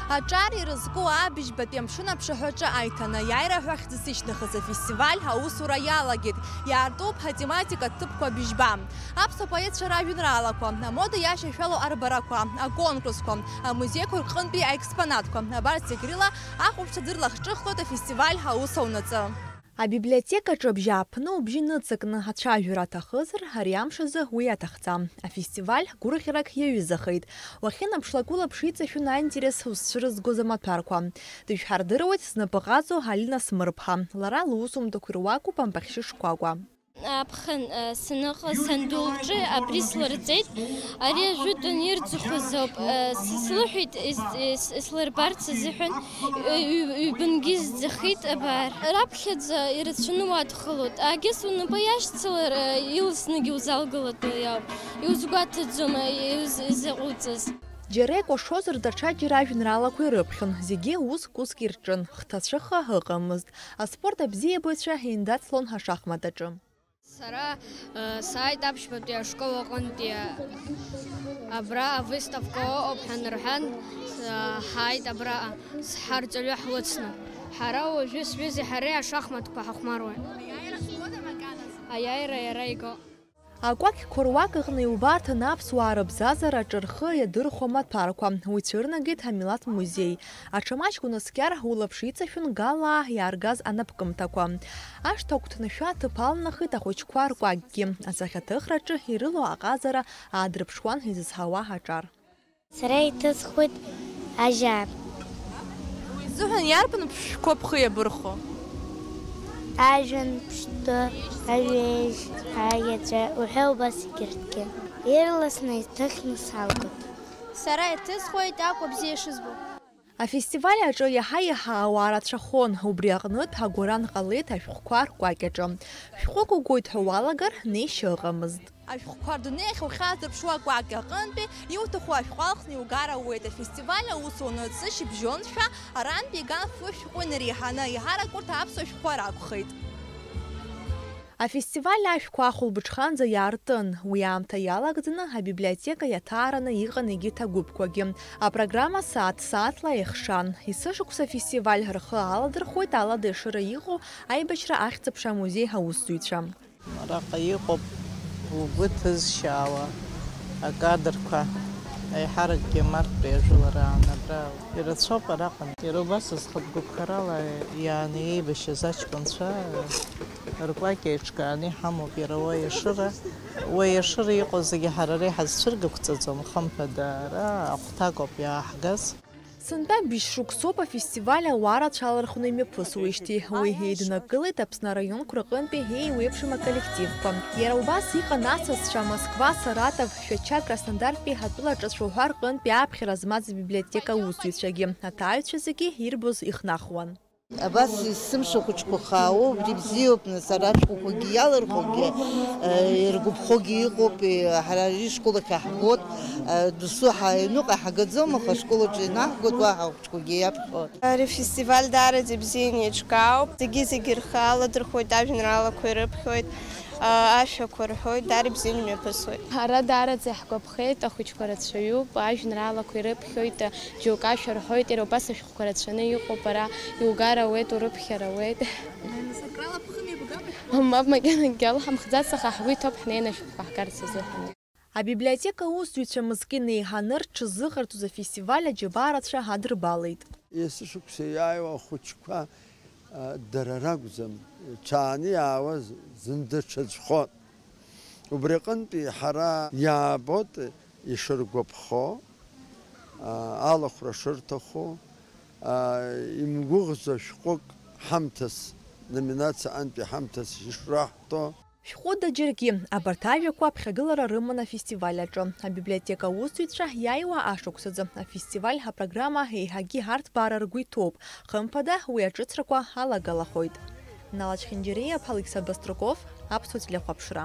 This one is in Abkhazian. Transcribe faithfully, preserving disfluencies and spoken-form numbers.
Аҿар ирызку абыжьбатәи амшын аԥшаҳәаҿы аиҭанеиааира ҳәа хьӡыс ишьҭнахыз афестиваль аусура иалагеит. Иаартуп атематикатә ҭыԥқәа быжьба. Аԥсуа поетцәа ражәеинраалақәа, амода иашьашәалоу арбарақәа, аконкурсқәа, амузеиқәа рҟынтәи аекспонатқәа, абарҭ зегь рыла ахәаԥшцәа дырлахҿыххоит афестиваль аус аунаҵы. Абиблиотекаҿы абжьааԥны убжьы ныҵакны ацәажәара аҭахызар, ари амш азы уи аҭахӡам. Афестиваль гәырӷьарак иаҩызахеит. Уахьынаԥшлак улаԥш иҵашәон аинтерес узцәырызгоз амаҭәарқәа. Дыжәҳардыруеит знапы ҟазо Алина Смырԥҳа. Лара лусумҭақәа ируакуп ампахьшьы шкәакәа. Аԥхын, э, саныҟаз санду лҿы абри слырҵеит. Ари ажәытәан ирӡахыз ауп. Э, с-, слыҳәеит, ис-, ис-, слырбарц азыҳәан, э, ҩ-, ҩбангьы сӡахит, абар. Раԥхьаӡа ирацәаны уадхалоит. Агьыс унапы иашьцылар, э, илснагьы узалгалатәы иауп. Иузгәаҭаӡом, э, иуз-, изаҟәыҵыз. Џьара икәашозар, даҽаџьара ажәеинраалақәа ирыԥхьон, зегьы ус кәыск ирҿын, хҭацәыха ыҟамызт. Аспорт абзиабаҩцәа еиндаҭлон ашахмат аҿы. Сара, э, сааит аԥшьбатәи ашкол аҟынтәи. Абра авыставка ыҟоуп ҳәа нырҳәан, э, ҳааит абраҟа, ҳарҵаҩы ҳлыцны. Ҳара уажәы сҩызеи ҳареи ашахматқәа ҳахәмаруеит. Аиааира иара иго. Акәакьқәа руак аҟны иубарҭан аԥсуаа рыбзазара аҿы рхы иадырхәо амаҭәарқәа. Уи цәырнагеит амилаҭ музеи. Аҽа маҷк унаскьар, улаԥш иҵашәон Галаа иааргаз анапкымҭақәа. Ашҭа агәҭнышәа аҭыԥ алнахит ахәыҷқәа ркәакьгьы. Асахьаҭыхраҿы ирылоу аҟазара аадырԥшуан изызҳауа аҿар. Сара иҭысхуеит ажьа. Уи изыҳәан иарбан ԥшшәқәоуп бхы иабырхәо? Ажәҩан, ԥштәы, аҩежь, аиаҵәа уҳәа убас егьырҭгьы. Ирласны иҭыхны салгоит. Сара иҭысхуеит Аҟәа бзиа шызбо. Афестиваль аҿы иаҳа-иаҳа ауаа рацәахон, убри аҟнытә агәаран ҟалеит ашәҟәқәа ркәакь аҿы. Шәҟәык угоит ҳәа уалагар, неишьа ыҟамызт. Ашәҟәқәа рдунеи ахь ухьаазырԥшуа акәакь аҟынтәи иуҭаху ашәҟәы алхны иугар ауеит. Афестиваль аус уанаҵы шьыбжьоншәа арантәи иган фышә шәҟәы инареиҳаны, еиҳарак урҭ аԥсуа шәҟәқәа ракәхеит. Афестиваль ашәқәа ахәылбыҽханӡа иаартын. Уи аамҭа иалагӡаны абиблиотека иаҭаараны иҟан егьырҭ агәыԥқәагьы. Апрограмма сааҭ-сааҭла еихшан. Есышықәса афестиваль рхы аладырхәуеит алада ешыра иҟоу аибашьра ахьӡ-аԥша амузеи аусзуҩцәа. Араҟа иҟоуп угәы ҭызшьаауа акадрқәа, аиҳаракгьы Марктәи ажәылараан абра ирацәоуп араҟа. Иара убас зхатә гәыԥхарала иааны еибашьыз аҷкәынцәа ркәакь еиҿкааны иҳамоуп иара уа иашыра. Уа иашыра иҟоу зегьы ҳара ара иҳазцәыргақәҵаӡом, хымԥада, ара ахәҭакоуп иааҳгаз. Сынтәа быжь шықәсоуп афестиваль ауаа рацәа алархәны имҩаԥысуеижьҭеи. Уи еиднакылеит Аԥсны араионқәа рҟынтәи еиуеиԥшым аколлективқәа. Иара убас иҟан асасцәа Москва, Саратов, Шәача, Краснодартәи атәыла ҿацәа уҳәа рҟынтәи аԥхьара змаз абиблиотека аусзуҩцәагьы. Аҭааҩцәа зегьы ирбоз ихнахуан. Абас есымша хәыҷқәа хаауа, убри бзиоуп, нас, ара ашәҟәқәагьы иалырхуагьы, э, иргәаԥхогьы ыҟоуп, э, ҳара ари школ ахь иаҳгоит, э, досу ҳаҩныҟа иҳагаӡом, аха ашкол аҿы ианаҳгоит, уаҳа ахәыҷқәагьы иаԥхьоит. Ари афестиваль даараӡа ибзианы еиҿкаауп, зегьы-зегьы рхы аладырхәоит, ажәеинраалақәа ирыԥхьоит, а, ашәақәа рҳәоит, даара ибзианы имҩаԥысуеит. Ҳара даараӡа иаҳгәаԥхеит, ахәыҷқәа рацәаҩуп, ажәеинраалақәа ирыԥхьоит, џьоук ашәа рҳәоит, иара убас ашәҟәқәа рацәаны иҟоуп, ара иугар ауеит, урыԥхьар ауеит. Нас акрала бхы мҩаԥгама? Мап, макьанагьы алҳамхӡац, аха ҳгәы иҭоуп ҳнеины ашәҟәқәа ҳгарц азыҳәан. Абиблиотека аусзуҩцәа мызкы инеиҳаны рҽызыҟарҵоз афестиваль аџьабаа рацәа адырбалеит. Есышықәса иааиуа ахәыҷқәа, а, дара ракәӡам, ҽааны иаауаз зынӡа ҽаӡәхон. Убри аҟынтәи ҳара иаабоит ишыргәаԥхо, а, алахәра шырҭаху, а, имгәыӷӡо шәҟәык ҳамҭас, номинациа антәи ҳамҭас ишраҳҭо. Шәҟәыда џьаргьы, абарҭ ажәақәа аԥхьагылара рыман афестиваль аҿы. Абиблиотека аусзуҩцәа иааиуа ашықәсазы афестиваль апрограмма еиҳагьы арҭбаара ргәы иҭоуп, хымԥада, уи аҿыцрақәа алагалахоит. Нала Чхинџьариа, Алықьса Баструков, Аԥсуа телехәаԥшра.